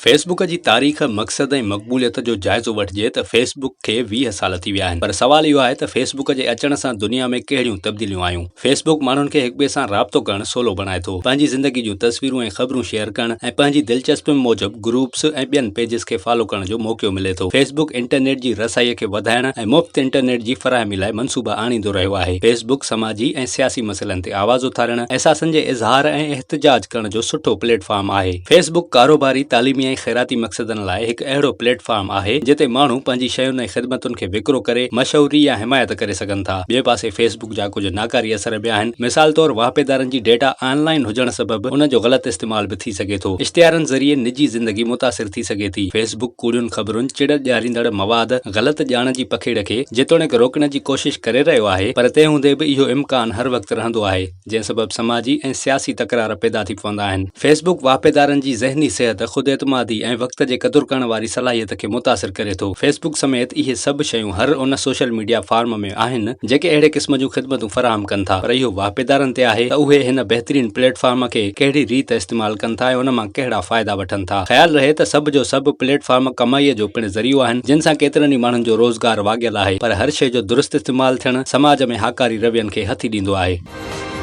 Fee book جي تاريخ، مقصد ۽ مقبوليت جو جائزو وٺجي ته فيس بڪ کي 20 سال ٿي ويا آهن پر سوال اهو آهي ته فيس بڪ جي اچڻ سان دنيا ۾ ڪهڙيون تبديليون آيون؟ فيس بڪ ماڻهن کي هڪٻئي سان رابطو ڪرڻ سولو بڻائي ٿو، پنهنجي زندگي جون تصويرون ۽ خبرون شيئر ڪرڻ ۽ پنهنجي دلچسپين موجب گروپس ۽ ٻين پيجز کي فالو ڪرڻ جو موقعو ملي ٿو. فيس بڪ انٽرنيٽ جي رسائي کي وڌائڻ ۽ مفت انٽرنيٽ جي فراهمي لاء منصوبا آڻيندو رهيو آهي. فيس بڪ سماجي ۽ سياسي مسئلن تي آواز اٿارڻ، احساسن جي اظهار ۽ احتجاج ڪرڻ جو سٺو پليٽ فارم آهي. فيس بڪ ڪاروباري، تعليمي ۽ خيراتي مقصدن لاء هڪ اهڙو پليٽ فارم آهي، جتي ماڻهو پنهنجي شين ۽ خدمتن کي وڪرو ڪري، مشهوري يا حمايت ڪري سگهن ٿا. ٻئي پاسي فيس بڪ جا ڪجهه ناڪاري اثر به آهن. مثال طور واهپيدارن جي ڊيٽا آن لائن هجڻ سبب ان جو غلط استعمال به ٿي سگهي ٿو. اشتهارن ذريعي نجي زندگي متاثر ٿي سگهي ٿي. فيس بڪ ڪوڙين خبرن، چڙ ڏياريندڙ مواد، غلط ڄاڻ جي پکيڙ کي جيتوڻيڪ روڪڻ جي ڪوشش ڪري رهيو آهي پر تنهن هوندي به اهو امڪان هر وقت رهندو آهي. جنهن سبب سماجي ۽ سياسي تڪرار پيدا ٿي پوندا آهن. فيس بڪ واهپيدارن جي ذهني صحت، خود اعتمادي ۽ وقت جي قدر ڪرڻ واري صلاحيت کي متاثر ڪري ٿو. فيس بڪ سميت اهي سڀ شيون هر ان سوشل ميڊيا فارم ۾ آهن جيڪي اهڙي قسم جون خدمتون فراهم ڪن ٿا پر اهو واهپيدارن تي آهي ته اهي هن بهترين پليٽ فارم کي ڪهڙي ريت استعمال ڪن ٿا ۽ ان مان ڪهڙا فائدا وٺن ٿا. خيال رهي ته سڀ جو سڀ پليٽ فارم ڪمائيء جو پڻ ذريعو آهن جن سان ڪيترن ئي ماڻهن جو روزگار واڳيل آهي پر هر شيء جو درست استعمال ٿيڻ سماج ۾ هاڪاري روين کي هٿي ڏيندو آهي.